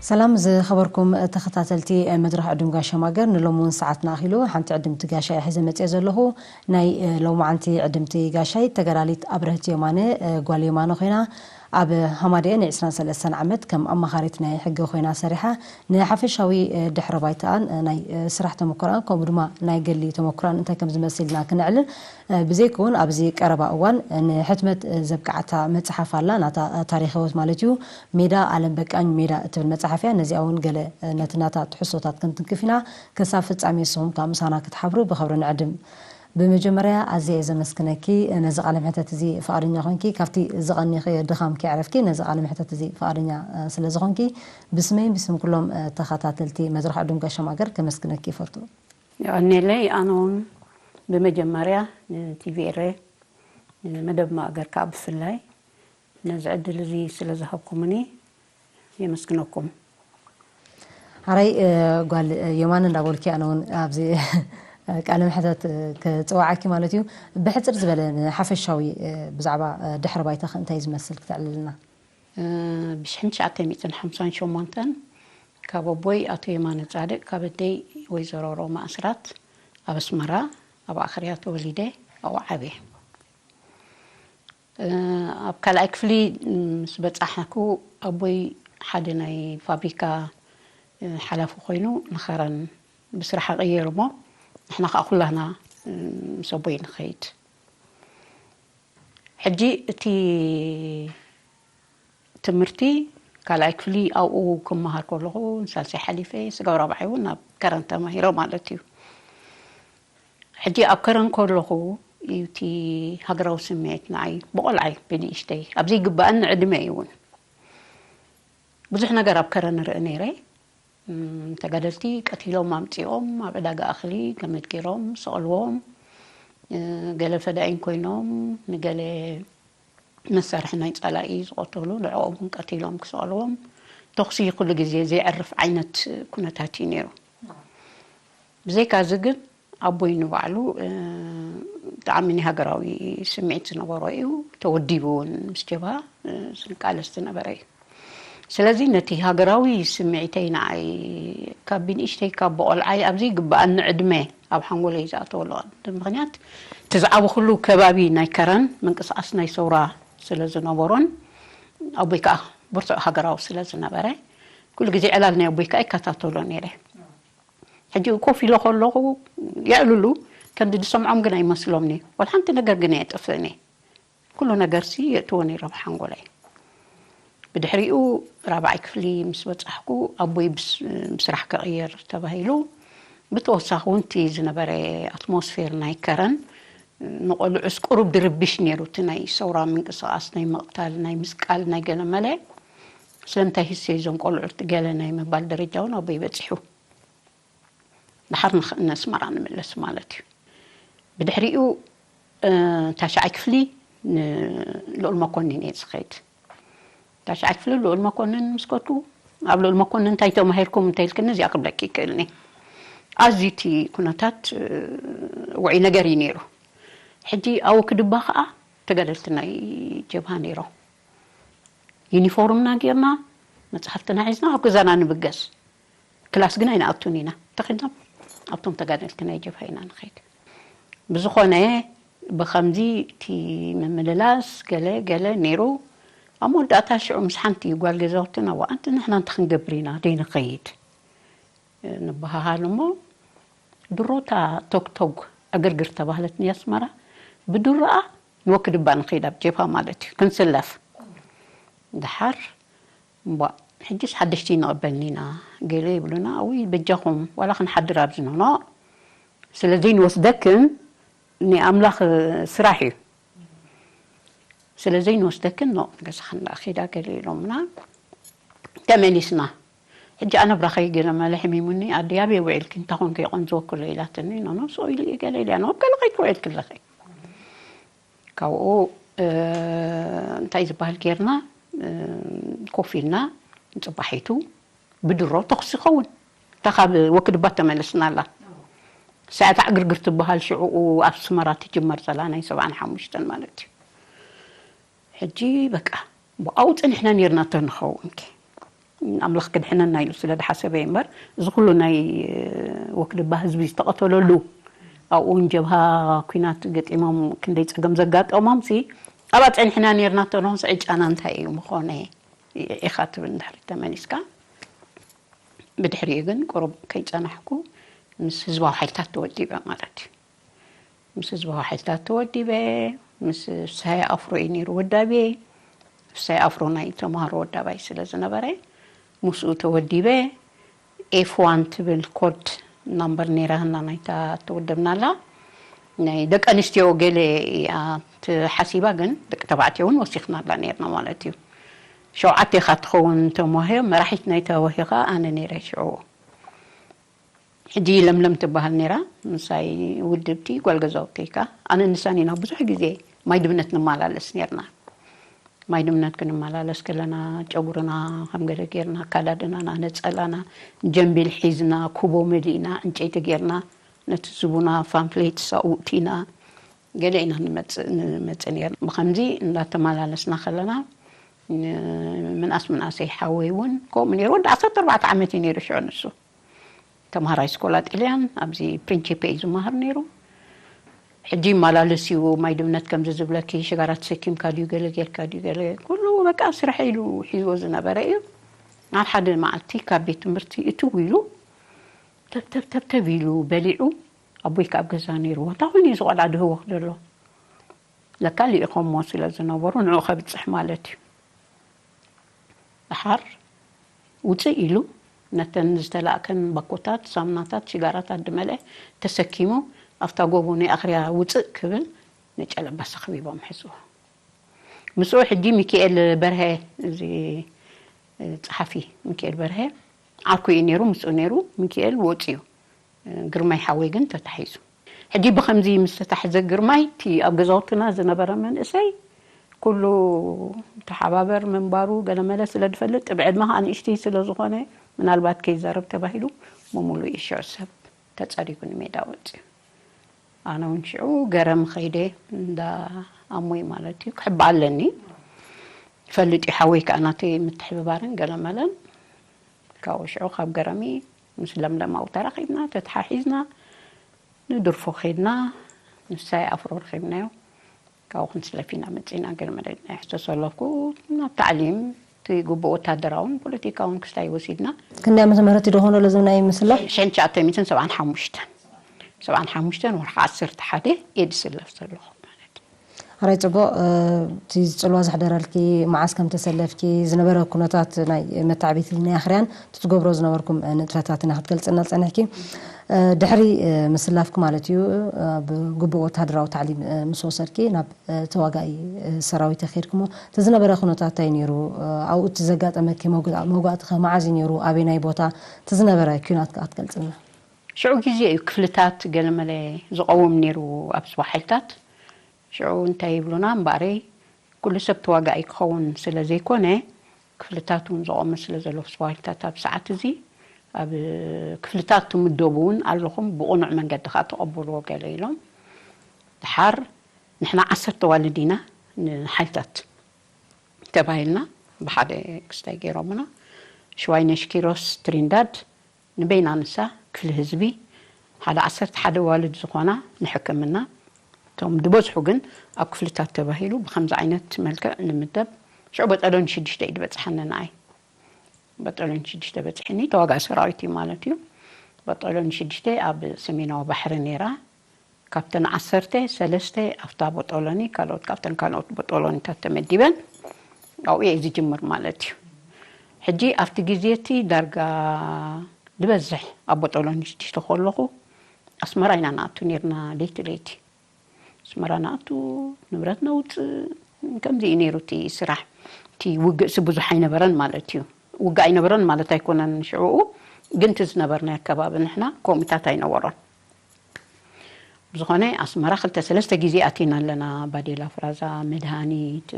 ሰላም ዝኸበርኩም ተኸታተልቲ መድረኽ ዕዱም ጋሻ ማገር፣ ንሎሚ እውን ሰዓትና ኣኺሉ ሓንቲ ዕድምቲ ጋሻ እየ ሒዘ መፅየ ዘለኹ። ናይ ሎማዓንቲ ዕድምቲ ጋሻይ ተጋዳሊት ኣብረህት የማነ፣ ጓል የማነ ኮይና፣ ኣብ ሃማደኤ ን23 ዓመት ከም ኣማኻሪት ናይ ሕጊ ኮይና ሰሪሓ፣ ንሓፈሻዊ ድሕረ ባይታኣን ናይ ስራሕ ተመክሮኣን ከምኡ ድማ ናይ ገሊ ተመክሮኣን እንታይ ከም ዝመስል ኢና ክነዕልል። ብዘይከውን ኣብዚ ቀረባ እዋን ንሕትመት ዘብቅዓታ መፅሓፍ ኣላ፣ ናታ ታሪክ ህይወት ማለት እዩ። ሜዳ ኣለም በቃኝ ሜዳ እትብል መፅሓፍ እያ። ነዚኣ እውን ገለ ነቲ ናታ ትሕዝቶታት ክንትንክፍ ኢና። ክሳብ ፍጻሜ ንስኹም ከዓ ምሳና ክትሓብሩ ብኽብሪ ንዕድም። ብመጀመርያ ኣዝየ እየ ዘመስግነኪ ነዚ ቃለ መሕተት እዚ ፍቓደኛ ኮንኪ፣ ካብቲ ዝቐኒኺ ድኻምኪ ኣዕረፍኪ ነዚ ቃለ መሕተት እዚ ፍቓደኛ ስለ ዝኾንኪ ብስመይን ብስም ኩሎም ተኸታተልቲ መድረኽ ዕዱም ጋሻ ማገር ከመስግነኪ ይፈቱ። የቐንየለይ። ኣነ እውን ብመጀመርያ ንቲቪ ኤረ ንመደብ ማእገር ከዓ ብፍላይ ነዚ ዕድል እዚ ስለ ዝሃብኩምኒ የመስግነኩም። ሓራይ ጓል የማነ እንዳበልኪ ኣነ እውን ኣብዚ ቃለ መሕተት ክፅዋዓኪ ማለት እዩ። ብሕፅር ዝበለ ንሓፈሻዊ ብዛዕባ ድሕሪ ባይታኺ እንታይ ዝመስል ክተዕልልና? ብሽሕን ትሽዓተ ሚእትን ሓምሳን ሸሞንተን ካብ ኣቦይ ኣቶ የማነ ፃድቅ ካብ ኣደይ ወይዘሮ ሮማ ኣስራት ኣብ ኣስመራ ኣብ ኣኽርያ ተወሊደ ኣብኡ ዓብየ። ኣብ ካልኣይ ክፍሊ ምስ በፃሕኩ ኣቦይ ሓደ ናይ ፋብሪካ ሓላፊ ኮይኑ ንኸረን ብስራሕ ቀየሩ እሞ ንሕና ከዓ ኩላና ምስ ኣቦይ ንኸይድ። ሕጂ እቲ ትምህርቲ ካልኣይ ክፍሊ ኣብኡ ክመሃር ከለኹ ንሳልሳይ ሓሊፈ ስጋብ ራብዓይ እውን ኣብ ከረን ተማሂረ ማለት እዩ። ሕጂ ኣብ ከረን ከለኹ እዩ እቲ ሃገራዊ ስምዒት ንዓይ ብቆልዓይ ብንእሽተይ ኣብ ዘይግባኣኒ ዕድመ እዩ እውን ብዙሕ ነገር ኣብ ከረን ንርኢ ነይረ። ተጋደልቲ ቀቲሎም ኣምፂኦም ኣብ ዕዳጋ እኽሊ ገመድ ገይሮም ሰቐልዎም። ገለ ፈዳኢን ኮይኖም ንገለ መሳርሒ ናይ ፀላኢ ዝቐተሉ ንዕኦም እውን ቀቲሎም ክሰቐልዎም ተኹሲ ኩሉ ግዜ ዘይዕርፍ ዓይነት ኩነታት እዩ ነይሩ። ብዘይካዚ ግን ኣቦይ ንባዕሉ ብጣዕሚ ናይ ሃገራዊ ስምዒት ዝነበሮ እዩ። ተወዲቡ እውን ምስ ጀብሃ ዝቃለስ ዝነበረ እዩ። ስለዚ ነቲ ሃገራዊ ስምዒተይ ንዓይ ካብ ብንእሽተይ ካብ ብቆልዓይ ኣብ ዘይግበኣኒ ዕድመ ኣብ ሓንጎለይ ዝኣተወሉ ቀንዲ ምኽንያት እቲ ዝዓበኹሉ ከባቢ ናይ ከረን ምንቅስቃስ ናይ ሰውራ ስለ ዝነበሮን ኣቦይ ከዓ ብርቱዕ ሃገራዊ ስለ ዝነበረ ኩሉ ግዜ ዕላል ናይ ኣቦይ ከዓ ይከታተሎ ነይረ። ሕጂ ኮፍ ኢለ ከለኹ የዕልሉ ከምዚ ዝሰምዖም ግን ኣይመስሎምኒ። ወላ ሓንቲ ነገር ግን ኣየጥፍእኒ። ኩሉ ነገርሲ የእትዎ ነይረ ኣብ ሓንጎለይ። ብድሕሪኡ ራብዓይ ክፍሊ ምስ በጻሕኩ ኣቦይ ብስራሕ ክቕየር ተባሂሉ። ብተወሳኺ እውን እቲ ዝነበረ ኣትሞስፌር ናይ ከረን ንቆልዑስ ቁሩብ ድርብሽ ነይሩ። እቲ ናይ ሰውራ ምንቅስቓስ ናይ ምቕታል ናይ ምስቃል ናይ ገለመለ ስለምንታይ ህሰይ እዞም ቆልዑ ገለ ናይ ምባል ደረጃ እውን ኣቦይ በጺሑ። ድሓር ንስመራ ንምለስ ማለት እዩ። ብድሕሪኡ ታሽዓይ ክፍሊ ንልኡል መኮንን እየ ዝኸይድ። ታሽዓይ ክፍሊ ልኡል መኮንን ምስ ከድኩ ኣብ ልኡል መኮንን እንታይ ተማሂርኩም እንተኢልክኒ እዚኣ ክብለኪ ይክእልኒ። ኣዝዩ እቲ ኩነታት ውዑይ ነገር እዩ ነይሩ። ሕጂ ኣወክድባ ከዓ ተጋደልቲ ናይ ጀብሃ ነይሮም። ዩኒፎርምና ጌርና መፅሓፍትና ሒዝና ኣብ ገዛና ንብገስ። ክላስ ግን ኣይንኣቱን ኢና ተኺድና ኣብቶም ተጋደልቲ ናይ ጀብሃ ኢና ንኸይድ። ብዝኾነ ብኸምዚ እቲ ምምልላስ ገለ ገለ ነይሩ። ኣብ መወዳእታ ሽዑ ምስ ሓንቲ ጓል ገዛውትና ዋ ኣንቲ ንሕና እንታይ ክንገብር ኢና ደይንኸይድ ንበሃሃል እሞ ድሮታ ቶግቶግ ዕግርግር ተባህለት ንያስመራ ብድሮኣ ንወክድባ ንኸይድ ኣብ ጀብሃ ማለት እዩ ክንስለፍ ድሓር እምቧ ሕጅስ ሓደሽቲ ንቕበልኒ ኢና ገለ ይብሉና። እውይ በጃኹም ዋላ ክንሓድር ኣብዚ ኖኖ ስለ ዘይንወስደክን ናይ ኣምላኽ ስራሕ እዩ። ስለ ዘይንወስደክን ኖ ገዛኽን ደኣ ኺዳ ገለ ኢሎምና ተመሊስና። ሕጂ ኣነ ብራኸይ ገለ መለ ሕሚሙኒ ኣደይ ኣበይ ውዒልኪ እንታይ ኾንኪ ቆንጆ ወክሎ ኢላትኒ ኖኖ ስቕ ኢሉ እየ ገለ ኢለያ ኖ ኣብ ገለ ኸይትውዒልኪ ኣለኺ ካብኡ እንታይ ዝበሃል ጌርና ኮፍ ኢልና ንፅባሒቱ ብድሮ ተኹሲ ይኸውን እታ ካብ ወክድባት ተመለስና ኣላ ሰዓት ዕግርግር ትበሃል ሽዕኡ ኣብ ስመራ ትጅመር ዘላ ናይ ሰብዓን ሓሙሽተን ማለት እዩ ሕጂ በቃ ብኣው ፅንሕና ኔርና ተንኸውን ኣምላኽ ክድሕነና ኢሉ ስለ ዝሓሰበ እዩ እምበር፣ እዚ ኩሉ ናይ ወክድባ ህዝቢ ዝተቐተለሉ፣ ኣብኡ እውን ጀብሃ ኲናት ገጢሞም ክንደይ ጸገም ዘጋጠሞም ሲ፣ ኣብኣ ጸኒሕና ነርና ተኖስ ዕጫና እንታይ እዩ ምኾነ ኢኻ ትብል እንድሕሪ ተመሊስካ። ብድሕሪኡ ግን ቁሩብ ከይጸናሕኩ ምስ ህዝባዊ ሓይልታት ተወዲበ ማለት እዩ። ምስ ህዝባዊ ሓይልታት ተወዲበ፣ ምስ ፍስሃየ ኣፍሮ እዩ ነይሩ ወዳብየይ። ፍስሃየ ኣፍሮ ናይ ተምሃሮ ወዳባይ ስለ ዝነበረ፣ ምስኡ ተወዲበ። ኤፍ ዋን ትብል ኮድ ናምበር ነይራና ናይታ ተወደብናላ። ናይ ደቂ ኣንስትዮ ገለ እያ ተሓሲባ፣ ግን ደቂ ተባዕትዮ እውን ወሲኽናላ ነይርና ማለት እዩ። ሸውዓተ ኢኻ ትኸውን ተምዋህዮ፣ መራሒት ናይታ ወሂኻ ኣነ ነይረ ሽዑ። ሕጂ ለምለም ትበሃል ነይራ፣ ምሳይ ውድብቲ ጓል ገዛውተይ ከኣ። ኣነ ንሳን ኢና ብዙሕ ግዜ ማይ ድምነት ንመላለስ ነይርና። ማይ ድምነት ክንመላለስ ከለና ጨጉርና ከም ገለ ጌርና፣ ኣካዳድናና፣ ነጸላና፣ ጀምቢል ሒዝና፣ ኩቦ መሊእና፣ ዕንጨይቲ ጌርና፣ ነቲ ዝቡና ፋምፍሌት ሳውእቲና ገለ ኢና ንመጽእ ንመጽእ ነይርና። ብኸምዚ እንዳተመላለስና ከለና ን-፣ ምንኣስ ምንኣሰይ ሓወይ እውን ከምኡ ነይሩ። ወዲ ዓሰርተ ኣርባዕተ ዓመት እዩ ነይሩ ሽዑ ንሱ። ተምሃራይ ስኮላ ጥልያን ኣብዚ ፕሪንቺፔ እዩ ዝመሃር ነይሩ። ሕጂ ይመላለስ እዩ፣ ማይ ድምነት ከምዚ ዝብለኪ ሽጋራ ተሰኪምካ ድዩ ገለ ጌርካ ድዩ ገለ፣ ኩሉ በቃ ስራሕ ኢሉ ሒዝዎ ዝነበረ እዩ። ኣብ ሓደ መዓልቲ ካብ ቤት ትምህርቲ እትው ኢሉ ተብተብ ተብተብ ኢሉ በሊዑ፣ ኣቦይ ከኣ ኣብ ገዛ ነይሩ፣ እንታይ ኮይኑ እዩ እዚ ቆልዓ ድህወኽ ዘሎ? ለካ ልኢኾሞ ስለ ዝነበሩ ንዕኡ ከብጽሕ ማለት እዩ። ደሓር ውጽእ ኢሉ ነተን ዝተላእከን ባኮታት፣ ሳሙናታት፣ ሽጋራታት ድመልአ ተሰኪሙ ኣብታ ጎቦ ናይ ኣኽርያ ውጽእ ክብል ንጨለባሳ ከቢቦም ሕዝዎ። ምስኡ ሕጂ ሚኪኤል በርሀ፣ እዚ ጸሓፊ ሚኪኤል በርሀ ዓርኩ እዩ ነይሩ፣ ምስኡ ነይሩ። ሚኪኤል ወጽዩ፣ ግርማይ ሓወይ ግን ተታሒዙ። ሕጂ ብኸምዚ ምስ ተታሕዘ ግርማይ፣ እቲ ኣብ ገዛውትና ዝነበረ መንእሰይ ኩሉ ተሓባበር ምንባሩ ገለመለ ስለ ዝፈልጥ፣ ብዕድመ ከዓ ንእሽተይ ስለ ዝኾነ፣ ምናልባት ከይዛረብ ተባሂሉ፣ ብምሉእ እዩ ሽዑ ሰብ ተጸሪጉ ንሜዳ ወጽዩ። ኣነ እውን ሽዑ ገረም ኸይደ እንዳ ኣሞይ ማለት እዩ፣ ክሕባእ ኣለኒ። ይፈልጥ እዩ ሓወይ ከዓ ናተይ ምትሕብባርን ገለመለን። ካብኡ ሽዑ ካብ ገረሚ ምስ ለምለም ኣብኡ ተራኺብና፣ ተተሓሒዝና፣ ንድርፎ ኸይድና፣ ንሳይ ኣፍሮ ረኺብናዮ። ካብኡ ክንስለፍ ኢና መጺና፣ ገለመለ ኢልና ዝተሰለፍኩ፣ ናብ ታዕሊም፣ እቲ ግቡእ ወታደራውን ፖለቲካውን ክስታይ ወሲድና። ክንደይ ዓመተ ምህረት እዩ ደኾኖ ለዚ ናይ ምስላፍ? ሽሕን ትሽዓተ ሚእትን ሰብዓን ሓሙሽተን። ሰብዓን ሓሙሽተን ወርሒ ዓሰርተ ሓደ እየ ዝስለፍ ዘለኹ ማለት እዩ። ሕራይ ጽቡቕ፣ እ፣ እቲ ጽልዋ ዘሕደረልኪ፣ መዓስ ከም ተሰለፍኪ፣ ዝነበረ ኩነታት ናይ መተዓቢቲ ናይ ኣኽርያን፣ እቲ ትገብሮ ዝነበርኩም፣ እ፣ ንጥፈታትን ክትገልጽልና ጸኒሕኪ። እ፣ ድሕሪ፣ እ፣ ምስላፍኪ ማለት እዩ፣ እ፣ ኣብ ግቡእ ወተሃደራዊ ታዕሊም፣ እ፣ ምስ ወሰድኪ፣ ናብ፣ እ፣ ተዋጋኢ፣ እ፣ ሰራዊት ከይድክሞ፣ እቲ ዝነበረ ኩነታት እንታይ ነይሩ? እ፣ ኣብኡ እቲ ዘጋጠመኪ መውግ-፣ መውጋእቲ ከ መዓዝ እዩ ነይሩ? ኣበየናይ ቦታ? እቲ ዝነበረ ኲናት ከኣ ክትገልጽልና። ሽዑ ግዜ እዩ ክፍልታት ገለመለ ዝቐውም ነይሩ ኣብ ስዋ ሓይልታት። ሽዑ እንታይ ይብሉና እምበኣረይ፣ ኩሉ ሰብ ተዋጋኢ ክኸውን ስለ ዘይኮነ፣ ክፍልታት እውን ዝቖመ ስለ ዘሎ ስዋ ሓይልታት ኣብ ሰዓት እዚ፣ ኣብ ክፍልታት ትምደቡ እውን ኣለኹም፣ ብቕኑዕ መንገዲ ከኣ ተቐበልዎ ገለ ኢሎም። ደሓር ንሕና ዓሰርተ ኣዋልድ ኢና ንሓይልታት ተባሂልና፣ ብሓደ ክስታይ ገይሮምና። ሽዋይነሽ ኪሮስ ትሪንዳድ ንበይና ንሳ ክፍሊ ህዝቢ ሓደ ዓሰርተ ሓደ ኣዋልድ ዝኾና ንሕክምና፣ እቶም ዝበዝሑ ግን ኣብ ክፍልታት ተባሂሉ ብኸምዚ ዓይነት መልክዕ ንምደብ። ሽዑ በጠሎን ሽዱሽተ እዩ ዝበጽሓኒ ንዓይ። በጠሎን ሽዱሽተ በጺሕኒ፣ ተዋጋኢ ሰራዊት እዩ ማለት እዩ። በጠሎን ሽዱሽተ ኣብ ሰሜናዊ ባሕሪ ነይራ። ካብተን ዓሰርተ፣ ሰለስተ ኣብታ ቦጦሎኒ፣ ካልኦት ካብተን ካልኦት ቦጦሎኒታት ተመዲበን ኣብኡ እየ ዝጅምር ማለት እዩ። ሕጂ ኣብቲ ግዜ እቲ ዳርጋ ዝበዝሕ ኣብ ቦጦሎኒ ሽዱሽተ ከለኹ ኣስመራ ኢና ንኣቱ ነይርና ለይቲ ለይቲ። ኣስመራ ንኣቱ፣ ንብረት ነውፅእ፣ ከምዚ እዩ ነይሩ እቲ ስራሕ። እቲ ውግእሲ ብዙሕ ኣይነበረን ማለት እዩ። ውግእ ኣይነበረን ማለት ኣይኮነን ሽዕኡ፣ ግን እቲ ዝነበርናዮ ኣከባቢ ንሕና ከምኡታት ኣይነበሮን። ብዝኾነ ኣስመራ ክልተ ሰለስተ ግዜ ኣቲና ኣለና። ባዴላ ፍራዛ፣ መድሃኒት፣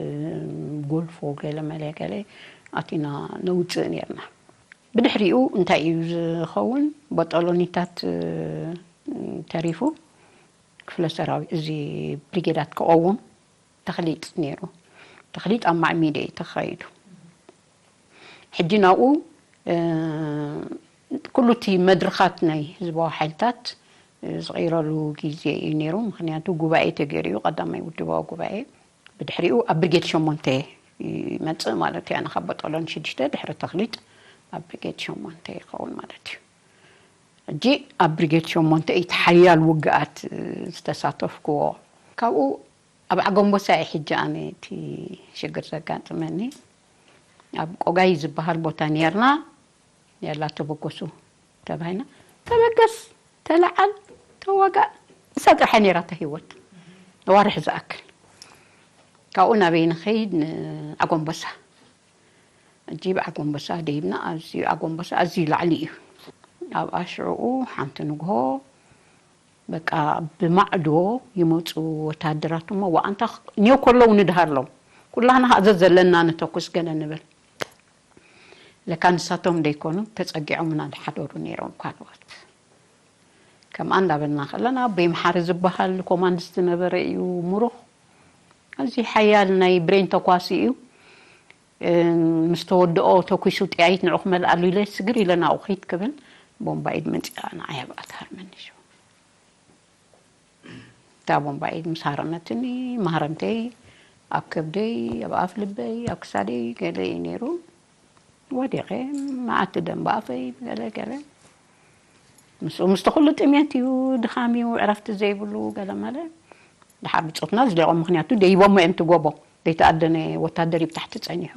ጎልፎ፣ ገለ መለ ገለ ኣቲና ነውፅእ ነይርና። ብድሕሪኡ እንታይ እዩ ዝኸውን? በጦሎኒታት ተሪፉ ክፍለ ሰራዊት እዚ ብሪጌዳት ክቐውም ተኽሊጥ ነይሩ። ተኽሊጥ ኣብ ማዕሚደ እዩ ተኻይዱ። ሕጂ ናብኡ ኩሉ እቲ መድረኻት ናይ ህዝባዊ ሓይልታት ዝቐይረሉ ግዜ እዩ ነይሩ። ምኽንያቱ ጉባኤ ተገይሩ እዩ፣ ቀዳማይ ውድባዊ ጉባኤ። ብድሕሪኡ ኣብ ብርጌድ ሸሞንተ ይመጽእ ማለት እዩ። ኣነ ካብ ቦጦሎኒ ሽዱሽተ ድሕሪ ተኽሊጥ ኣብ ብርጌድ ሸሞንተ ይኸውን ማለት እዩ። ሕጂ ኣብ ብርጌድ ሸሞንተ እዩ እቲ ሓያል ውግኣት ዝተሳተፍክዎ። ካብኡ ኣብ ዓገምቦሳ እየ ሕጂ ኣነ እቲ ሽግር ዘጋጥመኒ። ኣብ ቆጋይ ዝበሃል ቦታ ነርና። ያላ ተበገሱ ተባሂልና፣ ተበገስ፣ ተለዓል፣ ተዋጋእ። እሳ ጥራሕ ነይራ እታ ህይወት፣ ነዋርሕ ዝኣክል። ካብኡ ናበይ ንኸይድ? ንዓጎምበሳ። እጂ ብዓጎምበሳ ደይብና፣ ኣዝዩ ዓጎምበሳ ኣዝዩ ላዕሊ እዩ። ኣብኣ ሽዕኡ ሓንቲ ንግሆ በቃ ብማዕዶ ይመፁ ወታደራት እሞ፣ ዋኣንታ ኔው ከለዉ ንድሃሎም፣ ኩላህና ከኣ ዘዘለና ንተኩስ ገለ ንብል። ለካ ንሳቶም ደይኮኑ ተጸጊዖምና ዝሓደሩ ነይሮም ካልኦት። ከምኣ እንዳበልና ከለና ኣቦይ መሓሪ ዝበሃል ኮማንድስት ነበረ እዩ፣ ምሩኽ፣ ኣዝዩ ሓያል ናይ ብሬን ተኳሲ እዩ። ምስ ተወድኦ ተኩሱ ጥያይት ንዑ ክመልኣሉ ኢለ ስግር ኢለ ናብኡ ከይድ ክብል፣ ቦምባ ኢድ መጺኣ ንዓይ ኣብኣ ትሃርመኒ። ሽዑ እታ ቦምባ ኢድ ምስ ሃረመትኒ፣ ማህረምተይ ኣብ ከብደይ፣ ኣብ ኣፍ ልበይ፣ ኣብ ክሳደይ ገለ እዩ ነይሩ። ወዲቐ፣ መዓት ደም ብኣፈይ፣ ገለ ገለ። ምስኡ ምስቲ ኩሉ ጥሜት እዩ፣ ድኻም እዩ፣ ዕረፍቲ ዘይብሉ፣ ገለ መለ። ድሓር ብጾትና ዝሊቖም፣ ምኽንያቱ ደይቦሞ እዮም እቲ ጎቦ። ዘይተኣደነ ወታደር እዩ ብታሕቲ ጸኒሑ።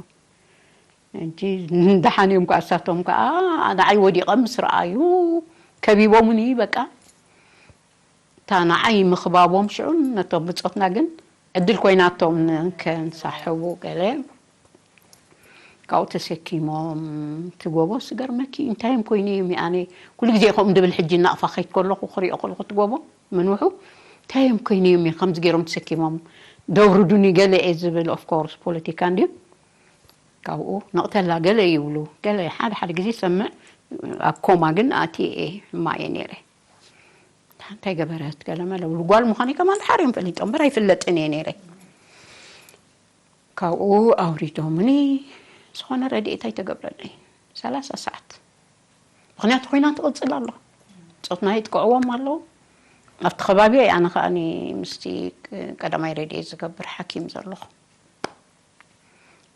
ሕጂ ደሓን እዮም ከኣ፣ እሳቶም ከኣ ንዓይ ወዲቐ ምስ ረኣዩ፣ ከቢቦምኒ፣ በቃ። እታ ንዓይ ምኽባቦም ሽዑ ነቶም ብጾትና ግን ዕድል ኮይናቶም፣ ን-፣ ከንሳሕቡ ገለ ካብኡ ተሰኪሞም ትጎቦ ስገርመኪ፣ እንታይ እዮም ኮይኑ እዮም? ኣነ ኩሉ ግዜ ከምኡ ድብል፣ ሕጂ ናቕፋ ከይድ ከለኹ ክሪኦ ከለኹ ትጎቦ ምንውሑ፣ እንታይ እዮም ኮይኑ እዮም? ከምዚ ገይሮም ተሰኪሞም ደውርዱኒ ገለ እየ ዝብል። ኦፍ ኮርስ ፖለቲካ እንድዩ። ካብኡ ንቕተላ ገለ ይብሉ፣ ገለ ሓደ ሓደ ግዜ ሰምዕ። ኣብ ኮማ ግን ኣትየ እየ፣ ሕማቕ እየ ነይረ። እንታይ ገበረት ገለ መለ ብሉ፣ ጓል ምዃነይ ከማን ድሓር እዮም ፈሊጦም እምበር ኣይፍለጥን እየ ነይረ። ካብኡ ኣውሪዶምኒ፣ ዝኾነ ረድኤት ኣይተገብረለይ። ሰላሳ ሰዓት። ምኽንያቱ ኮይና ትቕጽል ኣሎ። ጾትና ይጥቅዕዎም ኣለዉ። ኣብቲ ከባቢ ኣነ ከኣ ምስቲ ቀዳማይ ረድኤት ዝገብር ሓኪም ዘለኹ።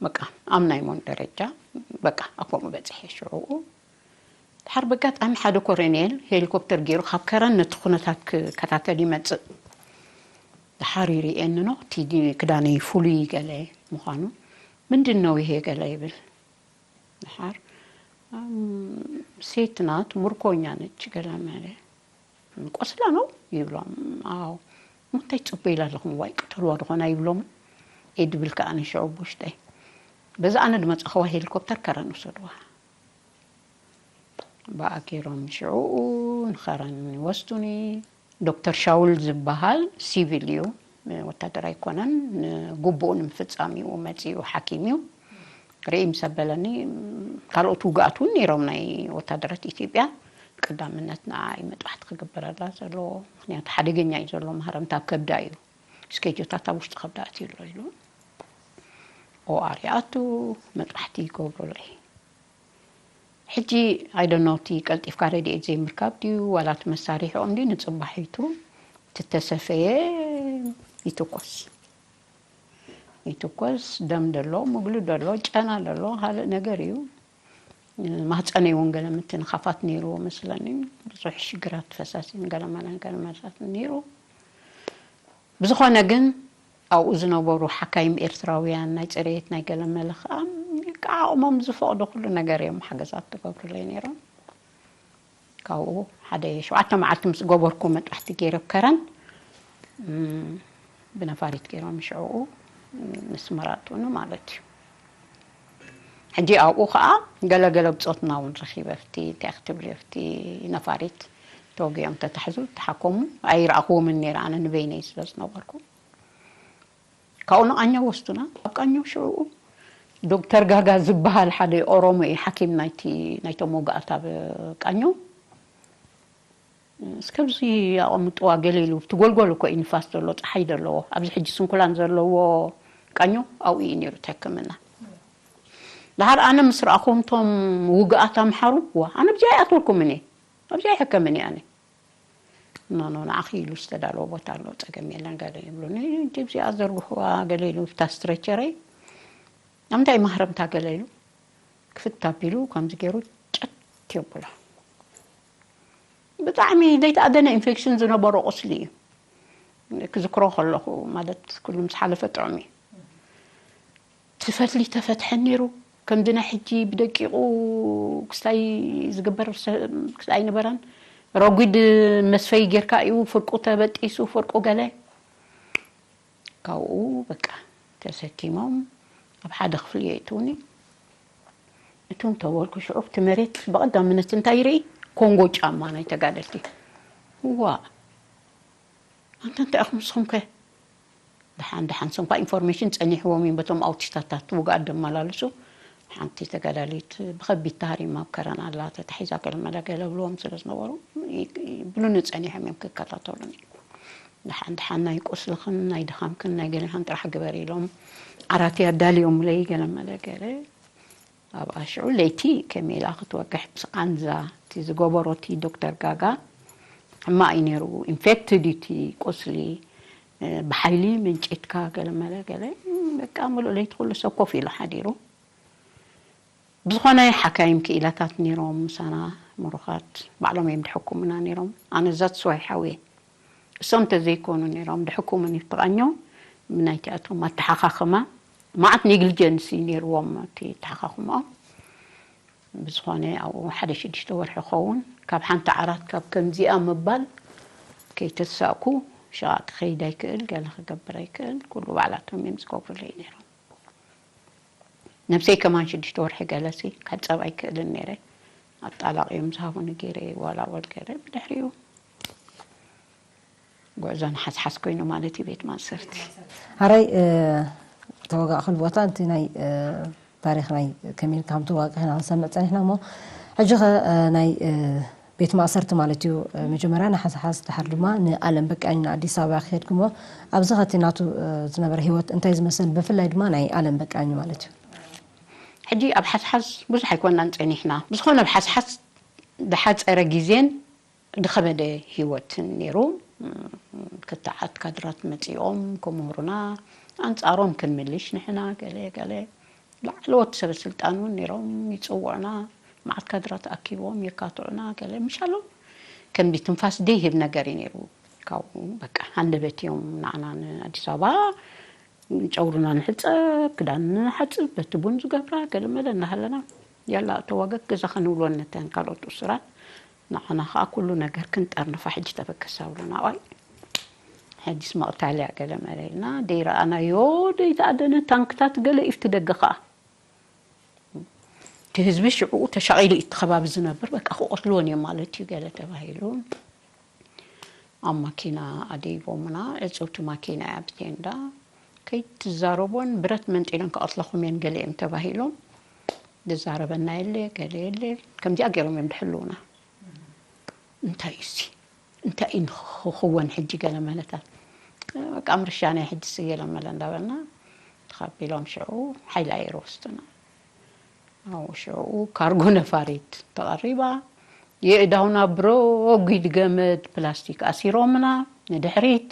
በቃ ኣብ ናይ ሞን ደረጃ በቃ ኣብ ከምኡ በጺሐ ሽዑኡ። ድሓር በጋጣሚ ሓደ ኮረኔል ሄሊኮፕተር ገይሩ ካብ ከረን ነቲ ኩነታት ክከታተል ይመጽእ። ድሓር ይርእየኒ ኖ፣ እቲ ክዳነይ ፍሉይ ገለ ምዃኑ። ምንድን ነው ይሄ ገለ ይብል። ድሓር፣ "እም፣ ሴት ናት፣ ምርኮኛ ነች" ገለ መለ። "ቆስላ ነው?" ይብሎም። "አዎ።" "እንታይ ጽበ ይላ ኣለኹም? ዋይ ቅተልዋ ዝኾና" ይብሎም። ኤ ድብል ከኣ ንሽዑ ብውሽጠይ። በዛ ኣነ ድመጻኸዋ ሄሊኮፕተር ከረን ውሰድዋ። ብኣ ገይሮም ሽዑኡ ንኸረን ይወስዱኒ። ዶክተር ሻውል ዝበሃል ሲቪል እዩ፣ ወታደር ኣይኮነን። ንግቡኡ ንምፍጻም እዩ መጺኡ፣ ሓኪም እዩ። ርእይ ምስ ኣበለኒ፣ ካልኦት ውግኣት እውን ነይሮም ናይ ወታደራት ኢትዮጵያ። ቀዳምነት ንዓ እዩ መጥባሕቲ ክግበረላ ዘለዎ፣ ምኽንያቱ ሓደገኛ እዩ ዘሎ፣ ማህረምታ ኣብ ከብዳ እዩ፣ ስኬጆታት ኣብ ውሽጢ ከብዳ ኣትዩ ኣሎ ኢሉ። ኦኣር ይኣቱ፣ መጥባሕቲ ይገብሩለይ። ሕጂ፣ I don't know፣ እቲ ቀልጢፍካ ረድኤት ዘይምርካብ ድዩ፣ ዋላ እቲ መሳሪሕኦም ድዩ፣ ንጽባሒቱ ትተሰፈየ ይትኮስ። ይትኮስ፣ ደም ደሎ፣ ምግሉ ደሎ፣ ጨና ደሎ፣ ካልእ ነገር እዩ። ማህጸነይ እውን ገለ ምትንኻፋት ነይርዎ መስለኒ። ብዙሕ ሽግራት ፈሳሲን ገለ መለን ገለ መለትን ነይሩ። ብዝኾነ ግን፣ ኣብኡ ዝነበሩ ሓካይም ኤርትራውያን፣ ናይ ጽሬት፣ ናይ ገለ መለ ከኣ፣ ከኣ ዓቕሞም ዝፈቕዶ ኩሉ ነገር እዮም ሓገዛት ትገብሩለይ ነይሮም። ካብኡ ሓደ ሸውዓተ መዓልቲ ምስ ገበርኩ፣ መጥባሕቲ ገይረ ኣብ ከረን፣ እም፣ ብነፋሪት ገይሮም ሽዕኡ ምስ መራጡኒ ማለት እዩ። ሕጂ ኣብኡ ከኣ ገለ ገለ ብጾትና እውን ረኺበ፣ ኣብቲ እንታይ ክትብልዮ፣ ኣብቲ ነፋሪት ተወጊኦም ተታሕዙ፣ ተሓከሙ። ኣይረኣኽዎምን ነይረ፣ ኣነ ንበይነይ ስለ ዝነበርኩ። ካብኡ ንቃኛ ወስዱና። ኣብ ቃኘው ሽዕኡ ዶክተር ጋጋ ዝበሃል ሓደ ኦሮሞ እዩ ሓኪም ናይቲ፣ ናይቶም ወግኣት ኣብ ቃኘው። "እስከ ኣብዚ ኣቐምጥዋ" ገለ ኢሉ፣ እቲ ጎልጎል እኮ እዩ ንፋስ ዘሎ፣ ጸሓይ ዘለዎ። ኣብዚ ሕጂ ስንኩላን ዘለዎ ቃኘው ኣብኡ እዩ ነይሩ እቲ ሕክምና። ድሓር ኣነ ምስ ረኣኹም እቶም ውግኣት ኣምሓሩ፣ ዋ፣ ኣነ ኣብዚኣ ኣይኣትወልኩምን እየ። ኣብዚኣ ኣይሕከምን እየ ኣነ። ኖ፣ ኖ፣ ንዓኺ ኢሉ ዝተዳለወ ቦታ ኣሎ፣ ጸገም የለን ገለ ይብሉኒ። እንጂ ኣብዚኣ ዘርግሕዋ ገለ ኢሉ፣ ኣብታ ስትሬቸረይ፣ ኣብ ምንታይ ማህረምታ ገለ ኢሉ፣ ክፍት ኣቢሉ ከምዚ ገይሩ ጨት የብሎ። ብጣዕሚ ዘይተኣደነ ኢንፌክሽን ዝነበሮ ቁስሊ እዩ። ክዝክሮ ከለኹ፣ ማለት፣ ኩሉ ምስ ሓለፈ ጥዑም እዩ። እቲ ፈትሊ ተፈትሐ ነይሩ። ከምዚ ናይ ሕጂ ብደቂቑ ክስታይ ዝግበር ሰ-፣ ክስታይ ኣይነበረን። ረጒድ መስፈይ ጌርካ እዩ፣ ፍርቁ ተበጢሱ፣ ፍርቁ ገለ። ካብኡ በቃ ተሰኪሞም ኣብ ሓደ ክፍሊ የእትውኒ። እቱ እንተበልኩ ሽዑ እቲ መሬት ብቐዳምነት እንታይ ይርኢ? ኮንጎ ጫማ ናይ ተጋደልቲ። ዋ፣ ኣንተ እንታይ ኢኹም ንስኹም ከ? ደሓን ደሓን፣ ሰንኳ ኢንፎርሜሽን ጸኒሕዎም እዮም በቶም ኣውቲስታታት ውግኣት ደመላልሱ። ሓንቲ ተጋዳሊት ብኸቢድ ተሃሪማ ኣብ ከረን ኣላ፣ ተታሒዛ፣ ገለ መለ ገለ ብልዎም ስለ ዝነበሩ፣ ይ-፣ ይብሉኒ ጸኒሖም እዮም ክከታተሉኒ። ደሓን ደሓን፣ ናይ ቁስልኽን ናይ ድኻምክን ናይ ገሌኻን ጥራሕ ግበሪ ኢሎም ዓራት ኣዳልዮምለይ፣ ገለ መለ ገለ። ኣብኣ ሽዑ ለይቲ ከመይ ኢላ ክትወግሕ ምስ ቃንዛ፣ እቲ ዝገበሮ እቲ ዶክተር ጋጋ፣ ሕማቕ እዩ ነይሩ። ኢንፌክትድ እዩ እቲ ቁስሊ፣ እ፣ ብሓይሊ መንጭትካ፣ ገለ መለ ገለ። በቃ፣ ምሉእ ለይቲ ኩሉ ሰብ ኮፍ ኢሉ ሓዲሩ። ብዝኾነ፣ ሓካይም ክኢላታት ነይሮም ምሳና፣ ምሩኻት፣ ባዕሎም እዮም ድሕክሙና ነይሮም። ኣነ ዛትስ ዋይ ሓውየ፣ እሶም እንተዘይኮኑ ነይሮም፣ ድሕክሙኒ ብትቓኞ፣ ብናይቲኣቶም ኣተሓኻኽማ፣ መዓት ኔግሊጀንሲ ነይርዎም እቲ ኣተሓኻኽማኦም። ብዝኾነ፣ ኣብኡ ሓደ ሽዱሽተ ወርሒ ክኸውን፣ ካብ ሓንቲ ዓራት፣ ካብ ከምዚኣ ምባል ከይተሳእኩ፣ ሸቓጥ ክኸይድ ኣይክእል፣ ገለ ክገብር ኣይክእል፣ ኩሉ ባዕላቶም እዮም ዝገብሩለይ ነይሮም። ነብሰይ ከማን ሽዱሽተ ወርሒ ገለሲ ክሕጸብ ኣይክእልን ነይረ። ኣጣላቕ እዮም ዝሃቡኒ ገይረ፣ ዋላ ወል ገይረ። ብድሕሪኡ ጉዕዞ ንሓስሓስ ኮይኑ ማለት እዩ ቤት ማእሰርቲ። ሓራይ፣ እ፣ ተወጋእክሉ ቦታ፣ እቲ ናይ፣ እ፣ ታሪኽ ናይ ከመይ ኢልካ ከም ተዋግእካ ኢና ክንሰምዕ ጸኒሕና እሞ፣ ሕጂ ኸ፣ እ፣ ናይ፣ እ፣ ቤት ማእሰርቲ ማለት እዩ፣ እ፣ መጀመርያ ንሓስሓስ፣ ድሓር ድማ ንኣለም በቃኝ ንኣዲስ ኣበባ ክሄድኩሞ፣ ኣብዚ ኸቲ ናቱ፣ እ፣ ዝነበረ ህይወት እንታይ ዝመስል፣ ብፍላይ ድማ ናይ ኣለም በቃኝ ማለት እዩ። ሕጂ ኣብ ሓስሓስ ብዙሕ ኣይኮናን ጸኒሕና። ብዝኾነ ኣብ ሓስሓስ ዝሓጸረ ግዜን ዝኸበደ ህይወትን ነይሩ። ክትዓት ካድራት መጺኦም ክምህሩና፣ ኣንጻሮም ክንምልሽ ንሕና ገለ ገለ። ላዕለዎት ሰበ ስልጣን እውን ነይሮም ይጽውዑና፣ መዓት ካድራት ኣኪቦም የካትዑና ገለ። ምሻሎም ከምዚ ትንፋስ ደይህብ ነገር እዩ ነይሩ። ካብኡ በቃ ሃንደበት እዮም ንዓና ንኣዲስ ኣበባ ጨጉርና ንሕጸብ፣ ክዳን ንሓጽብ፣ በቲ ቡን ዝገብራ ገለ መለ እናሃለና፣ ያላ ተዋገግ ገዛ ከንብልወን ነተን ካልኦት እሱራት፣ ንዓና ኸኣ ኩሉ ነገር ክንጠርንፋ ሕጂ ተበገስ ኣብሉና። ዋይ፣ ሕጂስ መቕታልያ ገለ መለ ኢልና፣ ደይረኣናዮ፣ ደይተኣደነ ታንክታት ገለ ኢፍቲ ደገ ኸኣ። እቲ ህዝቢ ሽዕኡ ተሻቒሉ እዩ እቲ ከባቢ ዝነብር፣ በቃ ክቐትልወን እዮም ማለት እዩ ገለ ተባሂሉ። ኣብ ማኪና ኣደይቦምና፣ ዕጽውቲ ማኪና እያ ብቴንዳ። ከይትዛረቦን ብረት መንጢለን ክቐትለኹም እየን ገለ እየን ተባሂሎም። ዝዛረበና የለ፣ ገለ የለ። ከምዚኣ ገይሮም እዮም ድሕልውና። እንታይ እዩ እዚ? እንታይ እዩ ንኽኽወን ሕጂ ገለ መለታት? በቃ ምርሻ ናይ ሕጂ ሲ ገለ መለ እንዳበልና ተቐቢሎም ሽዑ ሓይሊ ኣየር ወስዱና። ኣብኡ ሽዑ ካርጎ ነፋሪት ተቐሪባ። የእዳውና ብረጒድ ገመድ ፕላስቲክ ኣሲሮምና ንድሕሪት።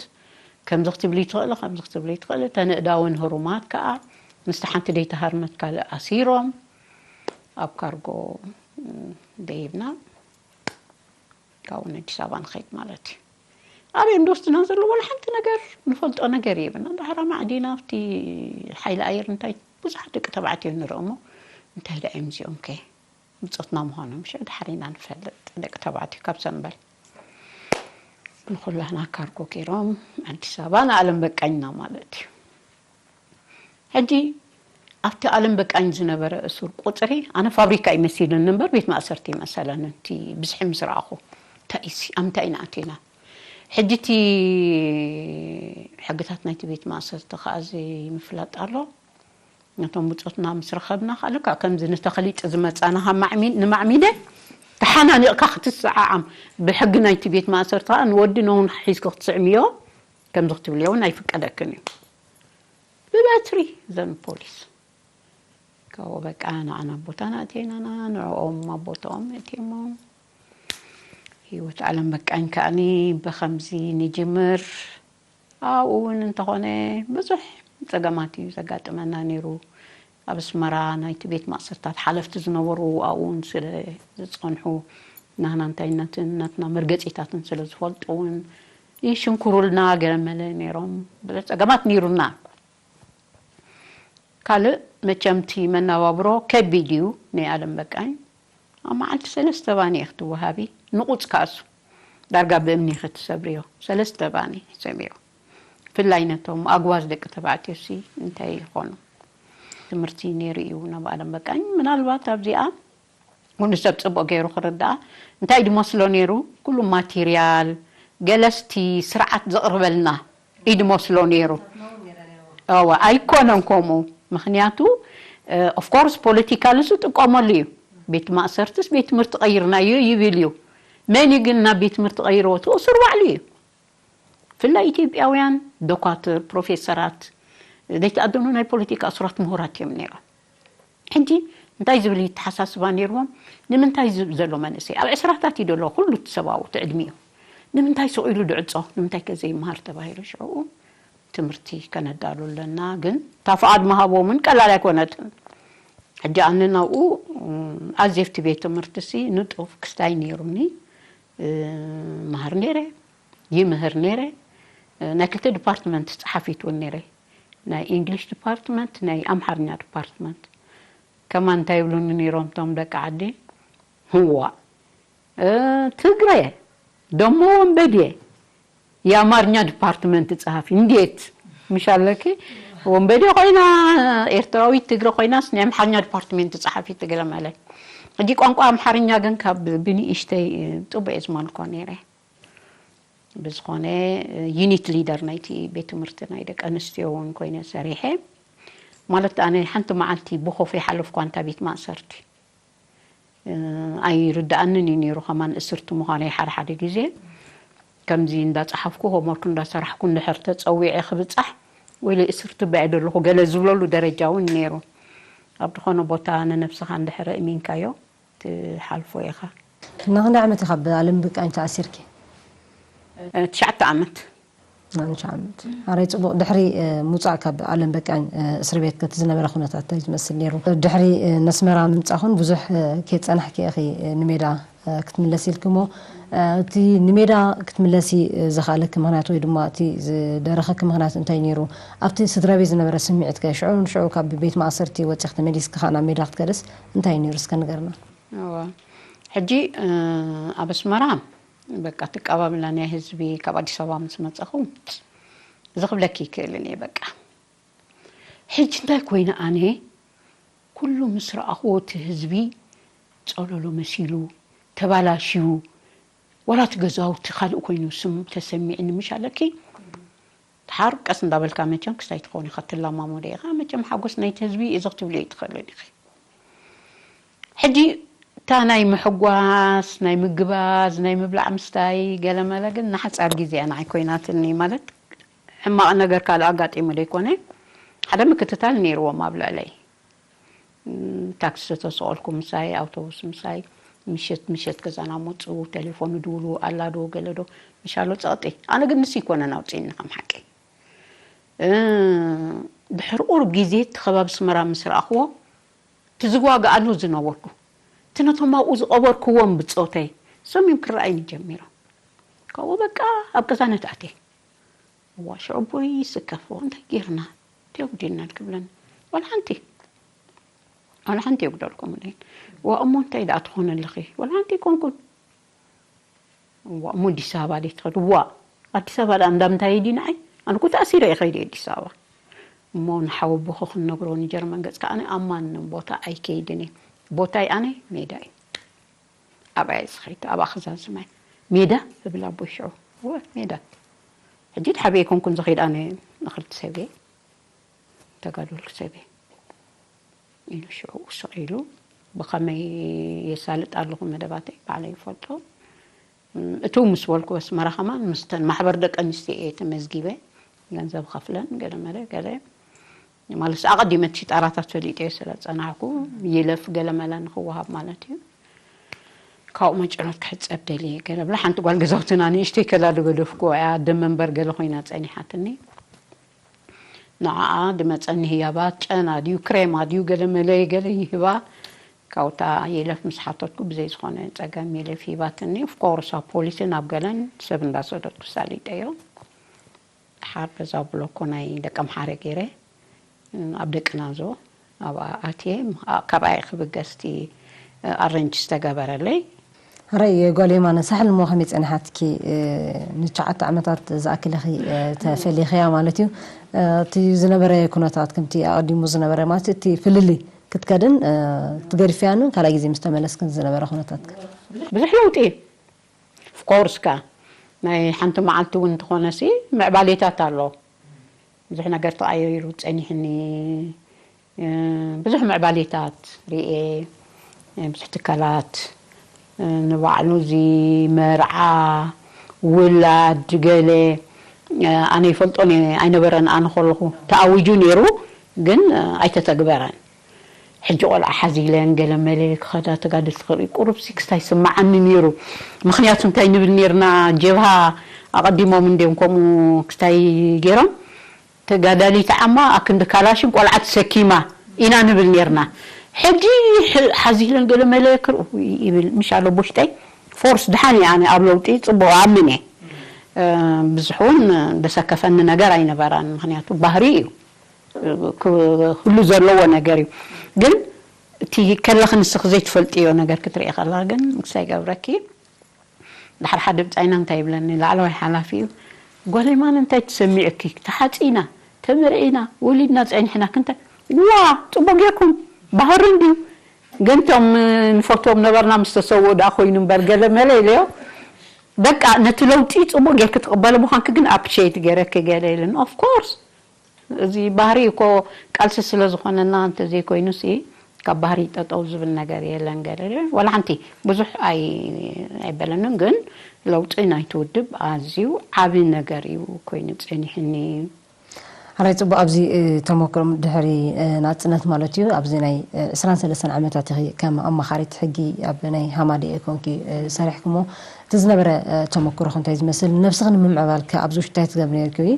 ከምዚ ክትብሊ ትኽእሊ፣ ከምዚ ክትብሊ ትኽእሊ። እተን ኣእዳወን ህሩማት ከኣ ምስቲ ሓንቲ ደይተሃርመት ካልእ ኣሲሮም ኣብ ካርጎ፣ ም፣ ደይብና። ካብኡ ንኣዲስ ኣበባ ንኸይድ ማለት እዩ። ኣበይ እንዶ ውስጥና ዘሎ ዋላ ሓንቲ ነገር ንፈልጦ ነገር የብልና። ዳሕራ ማዕዲና ኣብቲ ሓይሊ ኣየር እንታይ ብዙሓት ደቂ ተባዕትዮ ንርኢ እሞ፣ እንታይ ደኣ እዮም እዚኦም ከ ብጾትና ምዃኖም ሽዑ ድሓር ኢና ንፈልጥ፣ ደቂ ተባዕትዮ ካብ ሰምበል። ንኹላህና ካርጎ ገይሮም ኣዲስ ኣበባ ንኣለም በቃኝና ማለት እዩ። ሕጂ ኣብቲ ኣለም በቃኝ ዝነበረ እሱር ቁጽሪ ኣነ ፋብሪካ ይመሲልኒ እምበር ቤት ማእሰርቲ ይመሰለኒ። እቲ ብዝሒ ምስ ረኣኹ፣ እንታይ እሲ፣ ኣብ ምንታይ ኢና ኣቲና? ሕጂ እቲ ሕግታት ናይቲ ቤት ማእሰርቲ ከኣ ዘይምፍላጥ ኣሎ። ነቶም ብጾትና ምስ ረኸብና ከኣ ልክዕ ከምዚ ንተኽሊጥ ዝመጻና ካብ ማዕሚ-፣ ንማዕሚደ ተሓናኒቕካ ክትሰዓዓም፣ ብሕጊ ናይቲ ቤት ማእሰርቲ ከኣ ንወዲ ነውን ሒዝኪ ክትስዕምዮ ከምዚ ክትብልዮ እውን ኣይፍቀደክን እዩ። ብበትሪ ዘን ፖሊስ። ካብኡ በቃ ንዓና ኣብ ቦታና ኣእትየናና፣ ንዕኦም ኣብ ቦታኦም ኣእትዮሞም። ህይወት ኣለም በቃኝ ከኣኒ ብኸምዚ ንጅምር። ኣብኡ እውን እንተኾነ ብዙሕ ጸገማት እዩ ዘጋጥመና ነይሩ። ኣብ ኣስመራ ናይቲ ቤት ማእሰርታት ሓለፍቲ ዝነበሩ ኣብኡ እውን ስለ ዝጸንሑ፣ ናህና እንታይነትን ናትና መርገጺታትን ስለ ዝፈልጡ እውን ይሽንኩሩልና ገለ መለ ነይሮም። ብዙሕ ጸገማት ነይሩና። ካልእ መቸም እቲ መነባብሮ ከቢድ እዩ። ናይ ኣለም በቃኝ ኣብ መዓልቲ ሰለስተ ባኒ እየ ክትወሃቢ። ንቑጽ ከኣሱ ዳርጋ ብእምኒ ክትሰብርዮ። ሰለስተ ባኒ ሰብዮ። ፍላይ ነቶም ኣግባዝ ደቂ ተባዕትዮ ሲ እንታይ ይኾኑ? ትምህርቲ ነይሩ እዩ ናብ ኣለም በቃኝ። ምናልባት ኣብዚኣ ኩሉ ሰብ ጽቡቕ ገይሩ ክርዳኣ እንታይ ድመስሎ ነይሩ? ኩሉ ማቴርያል ገለስቲ ስርዓት ዘቕርበልና እዩ ድመስሎ ነይሩ። እወ፣ ኣይኮነን ከምኡ። ምኽንያቱ ኦፍኮርስ ፖለቲካልስ ይጥቀመሉ እዩ። ቤት ማእሰርትስ ቤት ትምህርቲ ቀይርናዮ ይብል እዩ። መን እዩ ግን ናብ ቤት ትምህርቲ ቀይርዎ? እቲ እሱር ባዕሉ እዩ። ብፍላይ ኢትዮጵያውያን ዶኳትር፣ ፕሮፌሰራት ዘይተኣደኑ ናይ ፖለቲካ እሱራት ምሁራት እዮም ነይሮም። ሕጂ እንታይ ዝብል ይተሓሳስባ ነይርዎም? ንምንታይ ዝ- ዘሎ መንእሰይ ኣብ ዕስራታት እዩ ዘሎ ኩሉ እቲ ሰብኣዊ እቲ ዕድሚኡ ንምንታይ ስቕ ኢሉ ድዕጾ? ንምንታይ ከ ዘይመሃር ተባሂሉ ሽዕኡ ትምህርቲ ከነዳሉ ኣለና። ግን እታ ፍቓድ ምሃቦምን ቀላል ኣይኮነትን። ሕጂ ኣነ ናብኡ ኣዜፍቲ ቤት ትምህርቲ ሲ ንጡፍ ክስታይ ነይሩኒ። መሃር ነይረ፣ ይምህር ነይረ። ናይ ክልተ ዲፓርትመንት ጸሓፊት እውን ነይረ። ናይ ኢንግሊሽ ዲፓርትመንት፣ ናይ ኣምሓርኛ ዲፓርትመንት። ከማን እንታይ ይብሉኒ ነይሮም እቶም ደቂ ዓዲ? ህዋ ትግረ ደሞ ወንበዴ የአማርኛ ዲፓርትመንት ጸሐፊ እንዴት ምሽ ኣለኪ? ወንበዴ ኮይና ኤርትራዊት ትግረ ኮይናስ ናይ ኣምሓርኛ ዲፓርትመንት ጸሐፊ ትግረ ማለት። ሕጂ ቋንቋ ኣምሓርኛ ግን ካብ ብንእሽተይ ጽቡቅ እየ ዝመልኮ ነይረ። ብዝኾነ ዩኒት ሊደር ናይቲ ቤት ትምህርቲ ናይ ደቂ ኣንስትዮ እውን ኮይነ ሰሪሐ። ማለት ኣነ ሓንቲ መዓልቲ ብኾፍ ይሓለፍኳ እንታ ቤት ማእሰርቲ ኣይርድኣንን እዩ ነይሩ። ከማን እስርቲ ምዃነይ ሓደ ሓደ ግዜ ከምዚ እንዳፀሓፍኩ ሆምወርክ እንዳሰራሕኩ እንድሕር ተፀዊዐ ክብፃሕ ወይለ እስርቲ በዐ ደለኹ ገለ ዝብለሉ ደረጃ እውን ነይሩ። ኣብ ዝኾነ ቦታ ንነብስኻ እንድሕር እሚንካዮ ትሓልፎ ኢኻ። እና ክንደይ ዓመት ኢኻ ብኣለም ብቃኝ ተኣሲርኪ? ትሽዓተ ዓመት። ናንቻ ዓመት። ኣረይ ጽቡቕ ድሕሪ ምውጻእ ካብ ኣለም በቃኝ እስር ቤት ከቲ ዝነበረ ኩነታት እንታይ ዝመስል ነይሩ? ድሕሪ ነስመራ ምምጻኹን ብዙሕ ከይጸናሕኪ ኢኺ ንሜዳ ክትምለሲ ኢልኪ እሞ እቲ ንሜዳ ክትምለሲ ዘኽኣለኪ ምኽንያት ወይ ድማ እቲ ዝደረኸኪ ምኽንያት እንታይ ነይሩ? ኣብቲ ስድራ ቤት ዝነበረ ስምዒት ከ ሽዑ ንሽዑ ካብ ቤት ማእሰርቲ ወጺኽቲ ተመሊስኪ ከኣ ናብ ሜዳ ክትከድስ እንታይ ነይሩ እስከ ንገርና? እወ። ሕጂ ኣብ ኣስመራ በቃ ትቀባብላ ናይ ህዝቢ ካብ ኣዲስ ኣበባ ምስ መጻኹ ዝኽብለኪ ይክእልን እየ በቃ። ሕጂ እንታይ ኮይነ ኣነ ኩሉ ምስ ረኣኽዎ እቲ ህዝቢ ጸለሎ መሲሉ ተባላሽዩ ዋላ እቲ ገዛውቲ ካልእ ኮይኑ ስም ተሰሚዕኒ ምሽ ኣለኪ። ድሓር ቀስ እንዳበልካ መቸም ክስታይ ትኸውን ኢኻ ትለማመዶ ኢኻ መቸም ሓጎስ ናይቲ ህዝቢ እዚ ክትብልዮ ኣይትኽእልን ኢኺ። ሕጂ እታ ናይ ምሕጓስ ናይ ምግባዝ ናይ ምብላዕ ምስታይ ገለመለ ግን ንሓፃር ግዜ እያ ንዓይ ኮይናትኒ ማለት ሕማቕ ነገር ካልእ ኣጋጢሙ ዘይኮነ ሓደ ምክትታል ነይርዎም ኣብ ልዕለይ። ታክሲ ተሰቐልኩ ምሳይ ኣውቶቡስ ምሳይ ምሸት ምሸት ገዛና መፁ ቴሌፎን ድውሉ ኣላዶ ገለዶ ምሻሎ ፀቕጢ ኣነ ግን ንስ ይኮነን ኣውፅእኒ ከም ሓቂ። ድሕሪ ቁሩብ ግዜ እቲ ከባቢ ኣስመራ ምስ ረኣኽዎ እቲ ዝዋግኣሉ ዝነበርኩ እቲ ነቶም ኣብኡ ዝቐበርክዎም ብፆተይ ሰሚም ክረኣይኒ ጀሚሮም። ካብኡ በቃ ኣብ ገዛ ነትኣቴ እዋ ሽዑ ኣቦይ ይስከፍ እንታይ ጌርና ተጉዲልና ክብለኒ ዋላ ሓንቲ ዋላ ሓንቲ የጉደልኩምለይን ዋ እሞ እንታይ ደኣ ትኾነ ኣለኺ ዋላ ሓንቲ ኣይኮንኩን። እዋ እሞ ኣዲስ ኣበባ ደይ ትኸዱ እዋ ኣዲስ ኣበባ ደኣ እንዳምንታይ ዲ ንዓይ ኣነ እኮ ተኣሲረ እየ ከይደ ኣዲስ ኣበባ። እሞ ንሓወቦኸ ክንነግሮ ንጀርመን ገጽካ ኣነ ኣማን ቦታ ኣይከይድን እየ። ቦታይ ኣነ ሜዳ እዩ። ኣብኣ እየ ዝኸይድ ኣብኣ ክዛዝም እየ። ሜዳ እብል ኣቦይ ሽዑ እወ ሜዳ። ሕጂ ድሓበይ ኣይኮንኩን ዝኸይድ ኣነ ንኽልተ ሰብ እየ ተጋደልኩ ሰብ እየ። ኢሉ ሽዑ ስቕ ኢሉ ብኸመይ የሳልጥ ኣለኹ መደባተይ ባዕለይ ይፈልጦ። እቱ ምስ በልኩ ኣስመራ ከማን ምስተን ማሕበር ደቂ ኣንስትዮ እየ ተመዝጊበ ገንዘብ ከፍለን ገለ መለ ገለ ማለት ኣቐዲመ እቲ ሽጣራታት ፈሊጠዮ ስለ ዝጸናሕኩ፣ ይለፍ ገለመለ ንኽወሃብ ማለት እዩ። ካብኡ መጨረትካ ክሕጸብ ደልየ ገለ ብላ። ሓንቲ ጓል ገዛውትና ንእሽተይ ከላ ዶ ገደፍኩዋ እያ፣ ኣደ መንበር ገለ ኮይና ጸኒሓትኒ። ንዓኣ ድመጸኒ ህያባት፣ ጨና ድዩ ክሬማ ድዩ ገለ መለ ገለ ይህባ። ካብታ የለፍ ምስ ሓተትኩ ብዘይ ዝኾነ ጸገም የለፍ ሂባትኒ። ኦፍኮርስ ኣብ ፖሊስን ኣብ ገለን ሰብ እንዳሰደድኩ ሳሊጠዮ። ድሓር በዛ ብሎኮ ናይ ደቀምሓረ ገይረ ኣብ ደቂ ናዞ ኣብኣ ኣትየ፣ ካብኣ ክብገስቲ ኣረንጅ ዝተገበረለይ። ሕራይ ጓል የማነ፣ ሳሕል እሞ ከመይ ጸኒሓትኪ? ንትሽዓተ ዓመታት ዝኣክል ኢኺ ተፈሊኽያ ማለት እዩ። እቲ ዝነበረ ኩነታት ከምቲ ኣቐዲሙ ዝነበረ ማለት እቲ ፍልልይ ክትከድን ትገድፍያንን ካልኣይ ግዜ ምስ ተመለስክን ዝነበረ ኩነታት ከ? ብዙሕ ለውጢ እዩ። ኦፍኮርስ ከ ናይ ሓንቲ መዓልቲ እውን እንተኾነሲ ምዕባሌታት ኣሎ። ብዙሕ ነገር ተቐያይሩ ጸኒሕኒ። ብዙሕ ምዕባሌታት ርኤ። ብዙሕ ትካላት ንባዕሉ እዚ መርዓ፣ ውላድ፣ ገለ ኣነ ይፈልጦን እየ ኣይነበረን። ኣነ ከለኹ ተኣዊጁ ነይሩ ግን ኣይተተግበረን። ሕጂ ቆልዓ ሓዚለን ገለ መለ ክኸዳ ተጋድልቲ ክርኢ ቁሩብ ሲ ክስታይ ይስምዓኒ ነይሩ። ምኽንያቱ እንታይ ንብል ነይርና፣ ጀብሃ ኣቐዲሞም እንድዮም ከምኡ ክስታይ ገይሮም፣ ተጋዳሊት ዓማ ኣክንዲ ካላሽን ቆልዓ ተሰኪማ ኢና ንብል ነይርና። ሕጂ ሓዚለን ገለ መለ ክርኢ ይብል ምሽ ኣሎ ብውሽጠይ ፎርስ ድሓን እየ ኣነ ኣብ ለውጢ ጽቡቕ ኣምን እየ። ብዙሕ እውን ደሰከፈኒ ነገር ኣይነበራን፣ ምኽንያቱ ባህሪ እዩ። ክህሉ ዘለዎ ነገር እዩ። ግን እቲ ከለኺ ንስኺ ዘይትፈልጥዮ ነገር ክትርኢ ከላ ግን ንግስታይ ገብረኪ ድሓር ሓደ ብጻይና እንታይ ይብለኒ ላዕለዋይ ሓላፊ እዩ፣ ጓለይ ማን እንታይ ትሰሚዕኪ፣ ተሓጺና፣ ተመርዒና፣ ወሊድና ጸኒሕና ክንተ ዋ ጽቡቅ ጌርኩም ባህሪ እንድዩ። ገንቶም ንፈትዎም ነበርና ምስ ተሰውኡ ደኣ ኮይኑ እምበር ገለ መለ ኢለዮ። በቃ ነቲ ለውጢ ጽቡቅ ጌርኪ ትቕበሊ ምዃንኪ ግን ኣፕሪሼት ገይረኪ ገለ ኢልን ኦፍ ኮርስ እዚ ባህሪ እኮ ቃልሲ ስለ ዝኾነና እንተዘይኮይኑሲ ካብ ባህሪ ጠጠው ዝብል ነገር የለን ገለ ዋላ ሓንቲ ብዙሕ ኣይ ኣይበለንን ግን ለውጢ ናይቲ ውድብ ኣዝዩ ዓቢ ነገር እዩ ኮይኑ ጸኒሕኒ። ሓራይ ጽቡቅ ኣብዚ ተመክሮ ድሕሪ ናጽነት ማለት እዩ ኣብዚ ናይ ዕስራን ሰለስተን ዓመታት ኢኺ ከም ኣማኻሪት ሕጊ ኣብ ናይ ሃማደኤ ኮንኪ ሰሪሕክሞ እቲ ዝነበረ ተመክሮኽ እንታይ ዝመስል ንነብስኺ ንምምዕባል ከ ኣብዚ ውሽጢ እንታይ ትገብሪ ነርኪ ወይ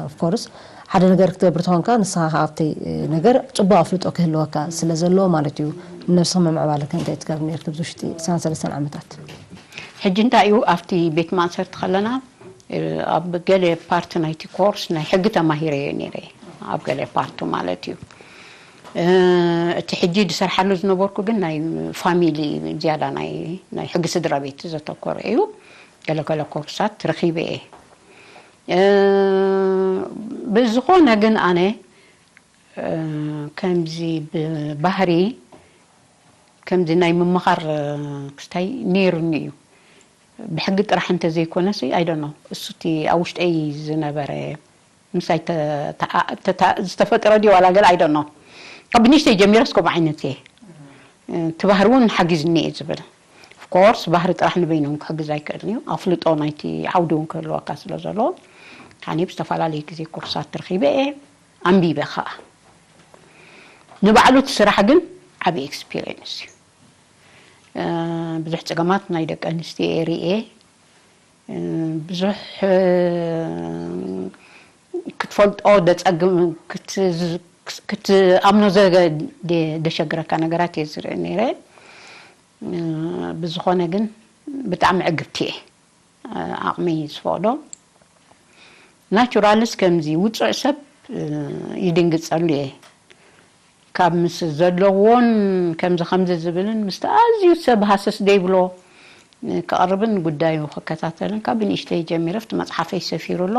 ኦፍ ኮርስ ሓደ ነገር ክትገብር ተኾንካ ንስኻ ከኣ ኣብቲ ነገር ጽቡቅ ኣፍልጦ ክህልወካ ስለ ዘለዎ ማለት እዩ። ንነብስኺ ምምዕባል ከ እንታይ ትገብሪ ነርኪ ኣብዚ ውሽጢ ዕስራን ሰለስተን ዓመታት? ሕጂ እንታይ እዩ ኣብቲ ቤት ማእሰርቲ ከለና ኣብ ገለ ፓርቲ ናይቲ ኮርስ ናይ ሕጊ ተማሂረ እየ ነይረ ኣብ ገለ ፓርቲ ማለት እዩ። እቲ ሕጂ ዝሰርሓሉ ዝነበርኩ ግን ናይ ፋሚሊ ዝያዳ ናይ ናይ ሕጊ ስድራ ቤት ዘተኮረ እዩ። ገለገለ ኮርሳት ረኺበ እየ። ብዝኾነ ግን ኣነ ከምዚ ብባህሪ ከምዚ ናይ ምምኻር ክስታይ ነይሩኒ እዩ። ብሕጊ ጥራሕ እንተዘይኮነሲ ኣይ ዶንት ኖ እሱ እቲ ኣብ ውሽጠይ ዝነበረ ምሳይ ዝተፈጠረ ድዩ ዋላ ገለ ኣይ ዶንት ኖ ካብ ብንእሽተይ ጀሚረስ ከምኡ ዓይነት እየ። እቲ ባህሪ እውን ሓጊዝኒ እየ ዝብል ኦፍኮርስ ባህሪ ጥራሕ ንበይኑ እውን ክሕግዝ ኣይክእልን እዩ። ኣፍልጦ ናይቲ ዓውዲ እውን ክህልወካ ስለ ዘለዎ ኣነ ብዝተፈላለየ ግዜ ኮርሳት ረኺበ እየ ኣንቢበ ከዓ። ንባዕሉ እቲ ስራሕ ግን ዓብዪ ኤክስፒሪየንስ እዩ። ብዙሕ ፀገማት ናይ ደቂ ኣንስትዮ እየ ርኤ። ብዙሕ ክትፈልጦ ደፀግም ክትኣምኖ ደሸግረካ ነገራት እየ ዝርኢ ነይረ። ብዝኾነ ግን ብጣዕሚ ዕግብቲ እየ። ዓቕመይ ዝፈቕዶ ናቹራልስ ከምዚ ውፁዕ ሰብ ይድንግፀሉ እየ። ካብ ምስ ዘለዎን ከምዚ ከምዚ ዝብልን ምስቲ ኣዝዩ ሰብ ሃሰስ ደይብሎ ክቐርብን ጉዳዩ ክከታተልን ካብ ብንእሽተይ ጀሚረ ኣብቲ መፅሓፈይ ሰፊሩ ኣሎ።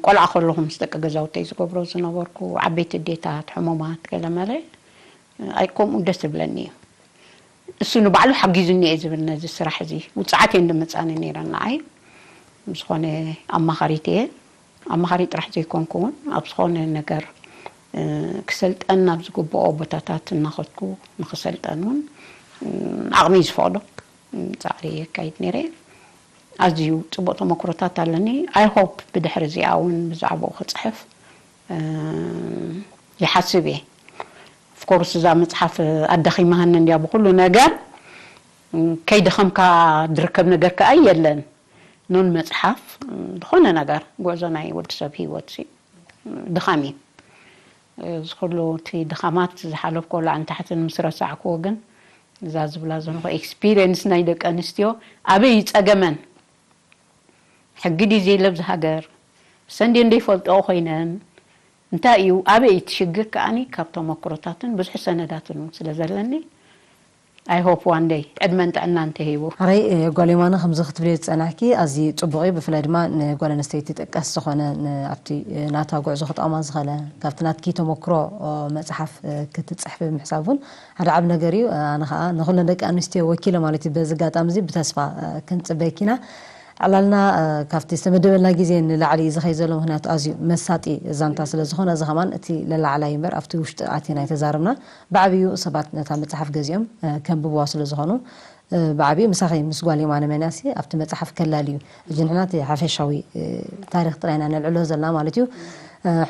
ቆልዓ ከለኹ ምስ ደቂ ገዛውተይ ዝገብሮ ዝነበርኩ ዓበይቲ ኣዴታት ሕሙማት ገለመለ ኣይ ከምኡ ደስ ዝብለኒ እዩ። እሱ ንባዕሉ ሓጊዙኒ እየ ዝብል ነዚ ስራሕ እዚ ውፅዓት እየን ድመፃኒ ነይረን ንዓይ። ብዝኾነ ኣማኻሪት እየ። ኣማኻሪት ጥራሕ ዘይኮንኩ እውን ኣብ ዝኾነ ነገር ክሰልጠን ናብ ዝግብኦ ቦታታት እናኸድኩ ንክሰልጠን እውን ዓቕመይ ዝፈቕዶ ፃዕሪ የካይድ ነይረ። ኣዝዩ ፅቡቕ ተመክሮታት ኣለኒ። ኣይ ሆፕ ብድሕሪ እዚኣ እውን ብዛዕባኡ ክፅሕፍ ይሓስብ እየ። ኦፍኮርስ እዛ መፅሓፍ ኣዳኺማሃኒ እንድያ ብኩሉ ነገር። ከይደኸምካ ዝርከብ ነገር ከኣ የለን። ኖን መፅሓፍ ዝኾነ ነገር ጉዕዞ ናይ ወዲ ሰብ ህይወት ሲ ድኻም እዩ። እዚ ኩሉ እቲ ድኻማት ዝሓለፍኮ ላዕን ታሕትን ምስ ረሳዕክዎ ግን እዛ ዝብላ ዘለኹ ኤክስፒሪየንስ ናይ ደቂ ኣንስትዮ ኣበይ ይፀገመን ሕጊ ድዩ ዘይለ ኣብዚ ሃገር ሰንዴ እንደይፈልጥኦ ኮይነን እንታይ እዩ ኣበይ እቲ ሽግር ከኣኒ ካብ ተመክሮታትን ብዙሕ ሰነዳትን እውን ስለ ዘለኒ I hope one day ዕድመን ጥዕናን ተሂቡ። ሕራይ ጓል የማነ ከምዚ ክትብልዮ ዝጸናሕኪ ኣዝዩ ጽቡቕ እዩ። ብፍላይ ድማ ንጓል ኣንስተይቲ ጠቀስ ዝኾነ ኣብቲ ናታ ጉዕዞ ክጠቕማ ዝኸለ ካብቲ ናትኪ ተመክሮ መጽሓፍ ክትጽሕፊ ብምሕሳብ እውን ሓደ ዓብ ነገር እዩ። ኣነ ከዓ ንኹለን ደቂ ኣንስትዮ ወኪለ ማለት እዩ በዚ ኣጋጣሚ እዚ ብተስፋ ክንጽበኪ ኢና። ዕላልና ካብቲ ዝተመደበልና ግዜ ንላዕሊ እዩ ዝኸይ ዘሎ ምክንያቱ ኣዝዩ መሳጢ ዛንታ ስለ ዝኾነ እዚ ከማን እቲ ለላዕላይ እምበር ኣብቲ ውሽጢ ኣቲና ኣይተዛረብና። ብዓብዩ ሰባት ነታ መጽሓፍ ገዚኦም ከንብብዋ ስለ ዝኾኑ ብዓብዩ ምሳኺ ምስ ጓል የማነ መንያሲ ኣብቲ መጽሓፍ ከላል እዩ። ሕጂ ንሕና እቲ ሓፈሻዊ ታሪኽ ጥራይና ነልዕሎ ዘለና ማለት እዩ።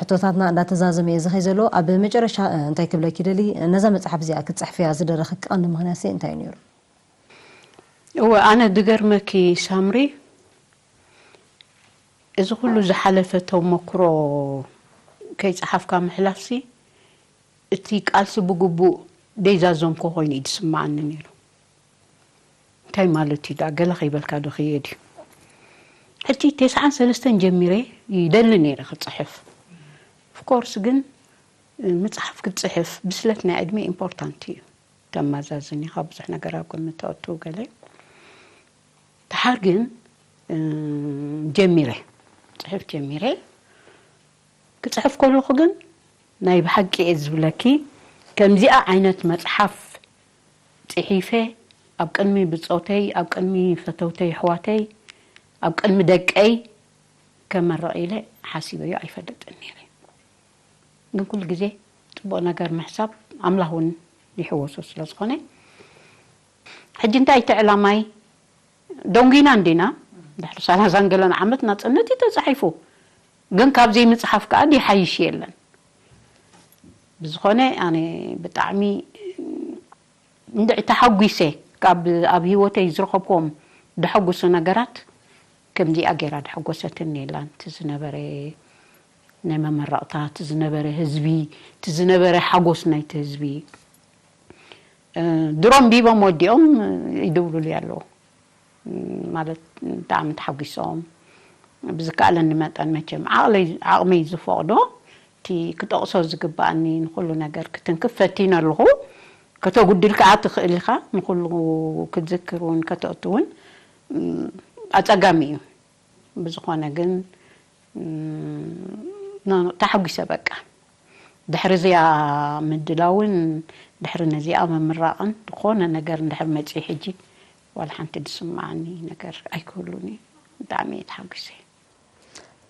ሕቶታትና እንዳተዛዘመ እየ ዝኸይ ዘሎ ኣብ መጨረሻ እንታይ ክብለኪ ደሊ ነዛ መጽሓፍ እዚኣ ክትጽሕፍያ ዝደረኽኪ ቀንዲ ምክንያትሲ እንታይ እዩ ነይሩ? እወ ኣነ ድገርመኪ ሳምሪ እዚ ኩሉ ዝሓለፈ ተሞክሮ ከይፀሓፍካ ምሕላፍሲ እቲ ቃልሲ ብግቡእ ደይዛዘምኮ ኮይኑ እዩ ዝስማዓኒ ነይሩ። እንታይ ማለት እዩ ዳ ገለ ከይበልካ ዶ ክየድ እዩ ሕጂ ተስዓን ሰለስተን ጀሚረ ይደሊ ነይረ ክፅሕፍ። ኦፍኮርስ ግን ምፅሓፍ ክትፅሕፍ ብስለት ናይ ዕድመ ኢምፖርታንት እዩ። ተማዛዝን ኢኻ ብዙሕ ነገር ኣብ ጎኒ ተእቱ ገለ ተሓር ግን ጀሚረ ፅሕፍ ጀሚረ ክፅሕፍ ከለኹ ግን ናይ ብሓቂ እየ ዝብለኪ ከምዚኣ ዓይነት መፅሓፍ ፅሒፈ ኣብ ቅድሚ ብፆተይ ኣብ ቅድሚ ፈተውተይ ኣሕዋተይ ኣብ ቅድሚ ደቀይ ከመርቕ ኢለ ሓሲበዮ ኣይፈልጥን ነይረ። ግን ኩሉ ግዜ ፅቡቕ ነገር ምሕሳብ ኣምላኽ እውን ይሕወሶ ስለ ዝኾነ ሕጂ እንታይ እቲ ዕላማይ ደንጉና እንዲና ድሕሪ ሰላሳን ገለን ዓመት ናፅነት እዩ ተፃሒፉ ግን ካብ ዘይምፅሓፍ ከዓ ይሓይሽ የለን ብዝኾነ ኣነ ብጣዕሚ እንድዒ ተሓጒሰ ካብ ኣብ ህይወተይ ዝረኸብክዎም ደሐጉሱ ነገራት ከምዚኣ ገይራ ደሐጎሰትኒ የላን እቲ ዝነበረ ናይ መመረቕታ እቲ ዝነበረ ህዝቢ እቲ ዝነበረ ሓጎስ ናይቲ ህዝቢ ድሮ ኣንቢቦም ወዲኦም ይድውሉሉ ኣለዉ ማለት ብጣዕሚ ተሓጒሶም ብዝከኣለኒ መጠን መቸም ዓቕመይ ዝፈቕዶ እቲ ክጠቕሶ ዝግበኣኒ ንኩሉ ነገር ክትንክፍ ፈቲነ ኣለኹ ከተጉድል ከዓ ትኽእል ኢኻ ንኩሉ ክትዝክር እውን ከተእቱ እውን ኣፀጋሚ እዩ ብዝኾነ ግን ተሓጒሰ በቃ ድሕሪ እዚኣ ምድላውን ድሕሪ ነዚኣ ምምራቕን ዝኾነ ነገር እንድሕር መፅኢ ሕጂ ዋላ ሓንቲ ዝስምዓኒ ነገር ኣይክህሉን እዩ ብጣዕሚ እየ ተሓጒሰ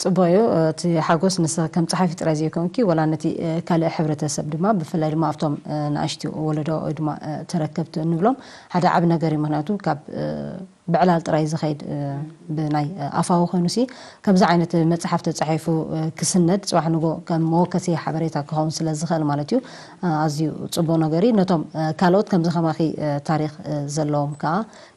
ፅቡቅ እዩ እቲ ሓጎስ ንስ ከም ፀሓፊ ጥራይ ዘይኮንኪ ወላ ነቲ ካልእ ሕብረተሰብ ድማ ብፍላይ ድማ ኣብቶም ንኣሽቲ ወለዶ ወይ ድማ ተረከብቲ እንብሎም ሓደ ዓብ ነገር እዩ ምክንያቱ ካብ ብዕላል ጥራይ ዝኸይድ ብናይ ኣፋዊ ኮይኑ ሲ ከምዚ ዓይነት መፅሓፍ ተፃሒፉ ክስነድ ፅባሕ ንጎ ከም መወከሲ ሓበሬታ ክኸውን ስለ ዝኽእል ማለት እዩ ኣዝዩ ፅቡቅ ነገር እዩ ነቶም ካልኦት ከምዚ ከማኺ ታሪክ ዘለዎም ከዓ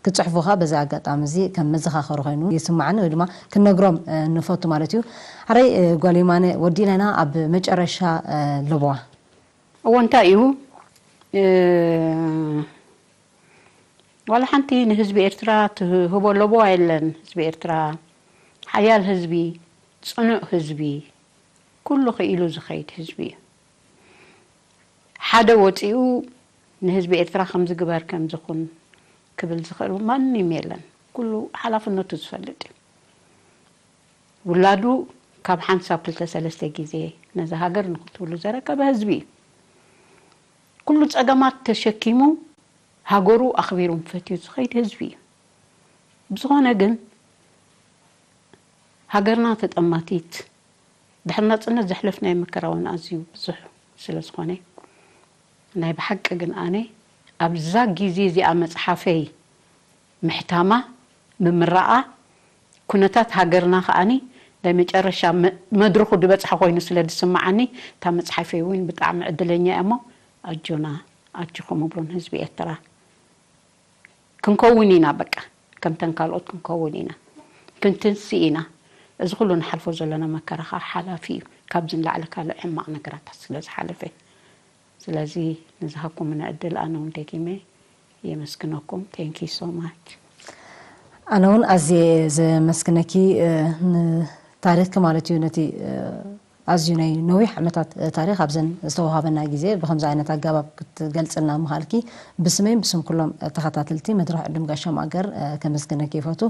ክፅሕፉ ከዓ በዚ ኣጋጣሚ እዚ ከም መዘኻኸሪ ኮይኑ ይስማዓኒ ወይ ድማ ክነግሮም ንፈቱ ማለት እዩ ሓረይ ጓል የማነ ወዲእና ኢና ኣብ መጨረሻ ለቦዋ እዎ እንታይ እዩ ዋላ ሓንቲ ንህዝቢ ኤርትራ ትህቦ ለቦዋ የለን ህዝቢ ኤርትራ ሓያል ህዝቢ ጽኑዕ ህዝቢ ኩሉ ክኢሉ ዝኸይድ ህዝቢ እዩ ሓደ ወጺኡ ንህዝቢ ኤርትራ ከምዚ ግበር ከምዚ ኩን ክብል ዝኽእል ማንም የለን ኩሉ ሓላፍነቱ ዝፈልጥ እዩ ውላዱ ካብ ሓንሳብ ክልተ ሰለስተ ግዜ ነዛ ሃገር ንክትብሉ ዘረከበ ህዝቢ እዩ ኩሉ ጸገማት ተሸኪሙ ሃገሩ ኣኽቢሩን ፈትዩ ዝኸይድ ህዝቢ እዩ። ብዝኾነ ግን ሃገርና ተጠማቲት ድሕሪ ናጽነት ዘሕለፍናዮ መከራ እውን ኣዝዩ ብዙሕ ስለ ዝኾነ ናይ ብሓቂ ግን ኣነ ኣብዛ ግዜ እዚኣ መጽሓፈይ ምሕታማ ምምራቓ ኩነታት ሃገርና ከኣኒ ናይ መጨረሻ መ- መድረኹ ዝበፅሐ ኮይኑ ስለ ዝስምዓኒ፣ እታ መፅሓፈይ እውን ብጣዕሚ ዕድለኛ እያ። እሞ ኣጆና፣ ኣጆኹም እብሉን ህዝቢ ኤርትራ። ክንከውን ኢና፣ በቃ ከምተን ካልኦት ክንከውን ኢና፣ ክንትንስእ ኢና። እዚ ኩሉ ንሓልፎ ዘለና መከራ ከዓ ሓላፊ እዩ፣ ካብዚ ንላዕሊ ካልእ ሕማቕ ነገራታት ስለ ዝሓለፈ። ስለዚ ንዝሃብኩምና ዕድል ኣነ እውን ደጊመ የመስግነኩም። Thank you so much። ኣነ እውን ኣዝየ ዘመስግነኪ። ንታሪኽኪ ማለት እዩ፣ ነቲ ኣዝዩ ናይ ነዊሕ ዓመታት ታሪኽ ኣብዘን ዝተዋሃበና ግዜ ብከምዚ ዓይነት ኣገባብ ክትገልጽልና ምኻልኪ ብስመይን ብስም ኩሎም ተኸታተልቲ መድረኽ ዕዱም ጋሻ ማእገር ከመስግነኪ ይፈቱ።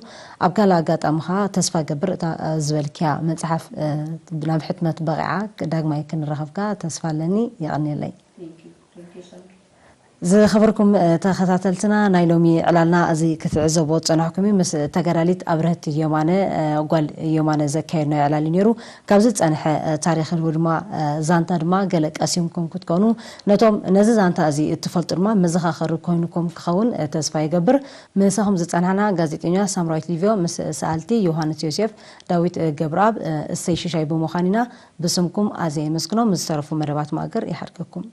ኣብ ካልእ ኣጋጣሚ ኸኣ ተስፋ ገብር እታ ዝበልክያ መጽሓፍ ናብ ሕትመት በቒዓ ዳግማይ ክንራኸብካ ተስፋ ኣለኒ። የቐንየለይ። ዝኸበርኩም ተኸታተልትና ናይ ሎሚ ዕላልና እዚ ክትዕዘብዎ ዝጸናሕኩም እዩ። ምስ ተጋዳሊት ኣብርህቲ የማነ ጓል የማነ ዘካየድናዮ ዕላል እዩ ነይሩ። ካብዚ ዝጸንሐ ታሪኽ ወይ ድማ ዛንታ ድማ ገለ ቀሲምኩም ክትኮኑ ነቶም ነዚ ዛንታ እዚ እትፈልጡ ድማ መዘኻኸሪ ኮይኑኩም ክኸውን ተስፋ ይገብር። ምሳኹም ዝጸናሕና ጋዜጠኛ ሳምራዊት ሊቪዮ ምስ ሰኣልቲ ዮሃንስ ዮሴፍ፣ ዳዊት ገብረኣብ፣ እሰይ ሽሻይ ብምዃን ኢና። ብስምኩም ኣዝየ የመስግኖም። ምስ ዝተረፉ መደባት ማእገር ይሓድገኩም።